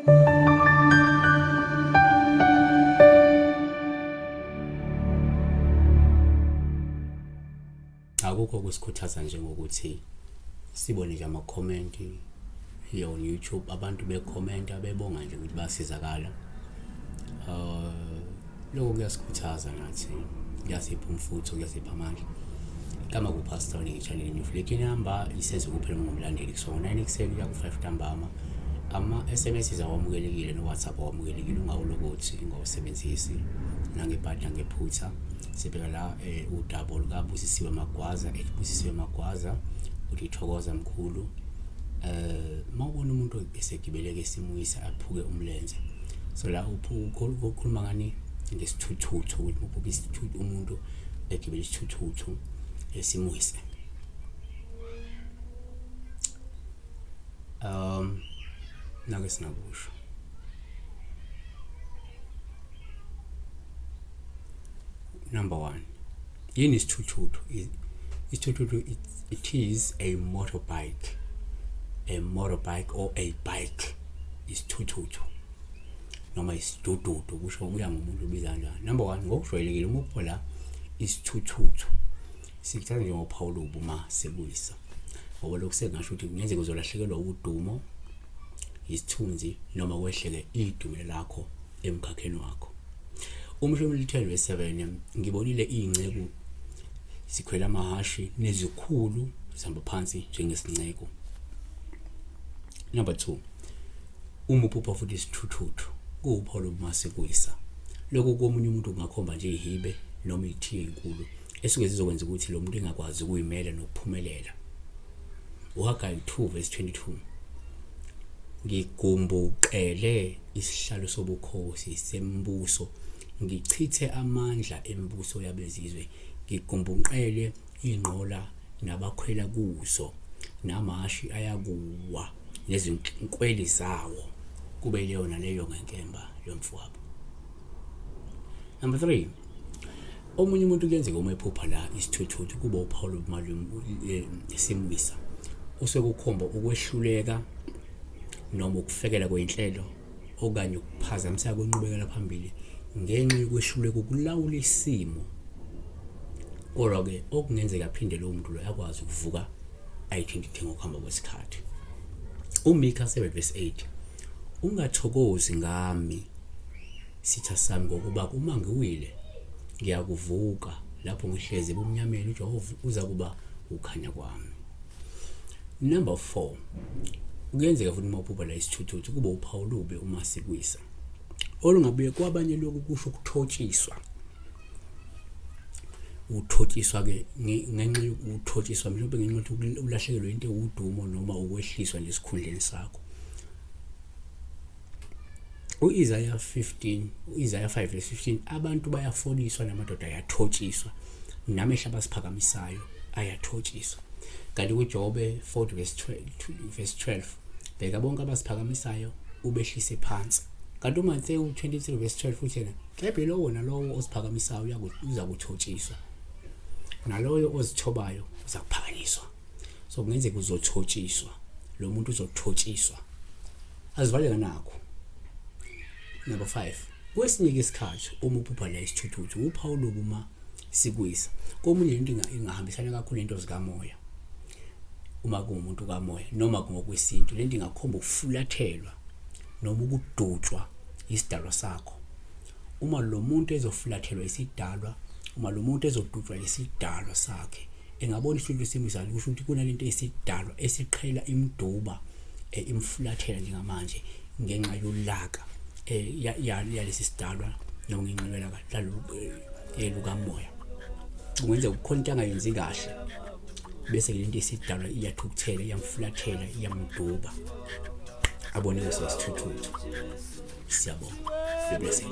Akukho okusikhuthaza njengokuthi sibone nje amakhomenti here on YouTube, abantu bekhomenta bebonga nje ukuthi basizakala. Lokho kuyasikhuthaza nathi, kuyasipha umfutho, kuyasipha amandla. Igama kuPastor Channel New inamba iseze kuphela ngomlandeli kusuka ngo-9 ekuseni kuya ku-5 ntambama. Ama-SMS awamukelekile no-WhatsApp awamukelekile, ungawulokothi ungawusebenzisi nangebhadi nangephutha. Sibheka la udaba olukaBusisiwe Magwaza, ethi Busisiwe Magwaza uthi thokoza mkhulu. Mawubona umuntu esegibeleke simuyisa aphuke umlenze, so la ukhuluma ngani? Ngesithuthuthu, ukuthi uphupha isithuthu, umuntu egibele isithuthuthu esimuyise. Nake singakusho number 1, yini isithuthuthu? Isithuthuthu, it is a motorbike, a motorbike or a bike, isithuthuthu noma isidududu, kusho kuya ngomuntu ubiza kanjani. Number 1, ngokujwayelekile uma uphola isithuthuthu sikuthatha njengophawu olubi uma sekuyisa, ngoba lokhu sekungasho ukuthi kungenzeka uzolahlekelwa udumo, isithunzi noma kwehleke idumela lakho emkhakheni wakho. Umshumi 10 verse 7, ngibonile iy'nceku zikhwela amahhashi nezikhulu zihamba phansi njengesinceku. Number 2, uma uphupha futhi isithuthuthu kuwuphawu lobumasikuyisa. Lokhu komunye umuntu kungakhomba nje ihibe noma ithiye enkulu esuke zizokwenza ukuthi lo muntu engakwazi ukuyimela nokuphumelela. UHagayi 2 verse 22, ngigumbuqele isihlalo sobukhosi sembuso, ngichithe amandla embuso yabezizwe, ngigumbuqele inqola nabakhwela kuzo, namahashi ayakuwa nezinkweli zawo, kube leyo naleyo ngenkemba yomfowabo. Number 3, omunye umuntu kuyenzeka uma ephupha la isithuthuthu kuba uphawu lobumalume simwisa, osekukhomba ukwehluleka noma ukufekela kwey'nhlelo okanye ukuphazamiseka kwenqubekela phambili ngenxa yokwehluleka ukulawula isimo. Kodwa-ke okungenzeka aphinde lowo muntu loyo akwazi ukuvuka ayithintithe ngokuhamba kwesikhathi. UMika 7 verse 8, ungathokozi ngami sitha sami, ngokuba uma ngiwile ngiyakuvuka, lapho ngihlezi ebumnyameni uJehova uza kuba ukukhanya kwami. Number 4, kuyenzeka futhi uma uphupha la isithuthuthu kube uphawu olubi uma sikwisa, olungabuye kwabanye lokhu kusho ukuthotshiswa. Uthotshiswa-ke ngenxa yokuthotshiswa mhlawumbe ngenxa yokuthi ulahlekelwe into ewudumo noma ukwehliswa nje esikhundleni sakho. U-Isaya 15, u-Isaya 5 verse 15, abantu bayafoliswa namadoda ayathotshiswa, namehlo abasiphakamisayo ayathotshiswa. Kanti kuJobe 40 verse 12, verse 12, bheka bonke abasiphakamisayo ubehlise phansi. Kanti uMathewu 23 verse 12 uthi yena, kepha lowo nalowo osiphakamisayo uza kuthotshiswa, naloyo ozithobayo uza kuphakanyiswa. So kungenzeka uzothotshiswa, lo muntu uzothotshiswa. Azivaleka nakho. Number 5, kwesinye isikhathi uma uphupha la isithuthuthu uphawu lokuma sikwisa. Komunye into ingahambisana kakhulu nento zikamoya, uma kuwumuntu kamoya noma ngokwesintu, lento ingakhomba ukufulathelwa noma ukudutshwa isidalwa sakho. Uma lo muntu ezofulathelwa isidalwa, uma lo muntu ezodutshwa isidalwa sakhe, engabona isithuthuthu simisa, kusho ukuthi kunalento esidalwa esiqhela imduba, imfulathela njengamanje ngenxa yolaka yalesi sidalwa noma ngenxa yolaka lukamoya. Kungenzeka kukhona into angayenzi kahle, bese lento esidalwa iyathukuthela, iyamfulathela, iyamduba, abone leso sithuthuthu. Siyabonga. Be blessed.